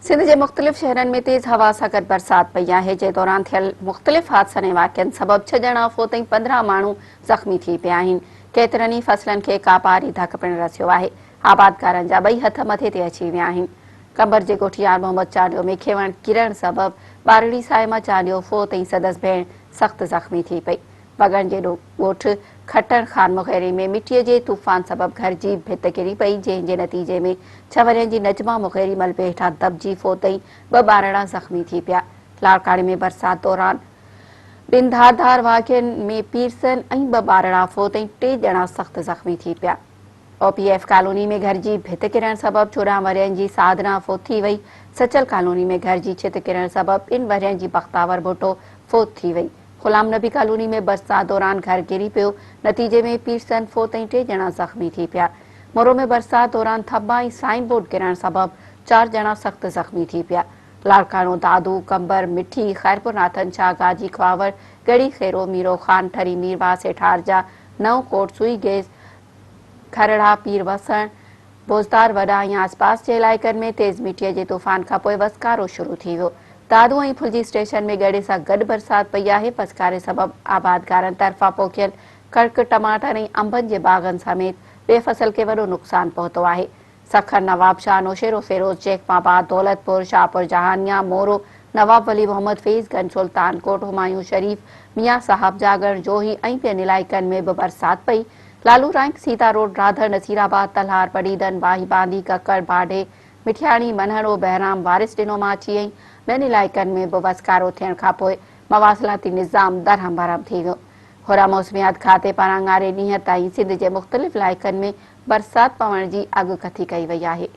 سنڌ جي مختلف شهرن ۾ تيز هوا سان گڏ برسات پئي آهي، جنهن دوران ٿيل مختلف حادثن ۽ واقعن سبب ڇهه ڄڻا فوت ۽ 15 ماڻهو زخمي ٿي پيا آهن. ڪيترن ئي فصلن کي ڪاپاري ڌڪ پڻ رسيو آهي. آبادگارن جا ٻئي هٿ مٿي تي اچي ويا آهن. قمبر جي ڳوٺ يار محمد چانڊيو ۾ کيوڻ ڪرڻ سبب ٻارڙي صائمه چانڊيو فوت ۽ سندس ڀيڻ سخت زخمي ٿي پئي. وڳڻ جي ڳوٺ کٽڻ خان مغيري ۾ مٽيء جي طوفان سبب گهر جي ڀت ڪري پئي، جنهن جي نتيجي ۾ ڇهه ورهين جي نجمه مغيري ملبي هيٺان دٻجي فوت ۽ ٻه ٻارڙا زخمي ٿي پيا. لاڙڪاڻي ۾ برسات دوران ٻن ڌار ڌار واقعن ۾ پيرسن ۽ ٻه ٻارڙا فوت ۽ ٽي ڄڻا سخت زخمي ٿي پيا. او پي ايف ڪالوني ۾ گهر جي ڀت ڪرڻ سبب 14 ورهين جي ساڌنا فوت ٿي وئي. سچل ڪالوني ۾ گهر جي ڇت ڪرڻ سبب ٻن ورهين جي بختاور ڀٽو فوت ٿي وئي. غلام نبي ڪالوني ۾ برسات دوران گهر ڪري پيو، نتيجي ۾ پيرسن فوت ۽ ٽي ڄڻا زخمي ٿي پيا. مورو ۾ برسات دوران ٿنڀا ۽ سائن بورڊ ڪرڻ سبب چار ڄڻا سخت زخمي ٿي پيا. لاڙڪاڻو، دادو، قمبر، مٺي، خيرپور ناٿن شاهه، گاجي کهاوڙ، ڳڙهي خيرو، ميرو خان، ٺري ميرواهه، سيٺارجا، نئون ڪوٽ، سوئي گيس، کرڙا، پير وسڻ، بوزدار وڏا ۽ آسپاس جي علائقن ۾ تيز مٽيء جي طوفان کانپوء وسڪارو شروع ٿي ويو. دادو ۽ ڦلجي اسٽيشن ۾ ڳڙي سان گڏ برسات پئي آهي، وسڪاري سبب آبادگارن طرفان پوکيل ڪڻڪ، ٽماٽن ۽ انبن جي باغن سميت ٻئي فصل کي وڏو نقصان پهتو آهي. سکر، نوابشاهه، نوشهروفيروز، جيڪب آباد، دولتپور، شاهپور جهانيان، مورو، نواب ولي محمد، فيض گنج، سلطان ڪوٽ، همايون شريف، ميان صاحب، جاڳڻ، جوهي ۽ ٻين علائقن ۾ به برسات پئي. لالو رائنڪ، سيتا روڊ، راڌڙ، نصير آباد، تلهار، پڊعيدن، واهي باندي، ڪڪڙ، ڀاڍي، مٺياڻي، منهڙو، بهرام، وارث ڏنو ماڇي ۽ ٻين علائقن ۾ به وسڪارو ٿيڻ کانپوء مواصلاتي نظام درهم برهم ٿي ويو. هورا موسميات کاتي پاران اڱاري ڏينهن تائين سنڌ جي مختلف علائقن ۾ برسات پوڻ جي اڳڪٿي ڪئي وئي آهي.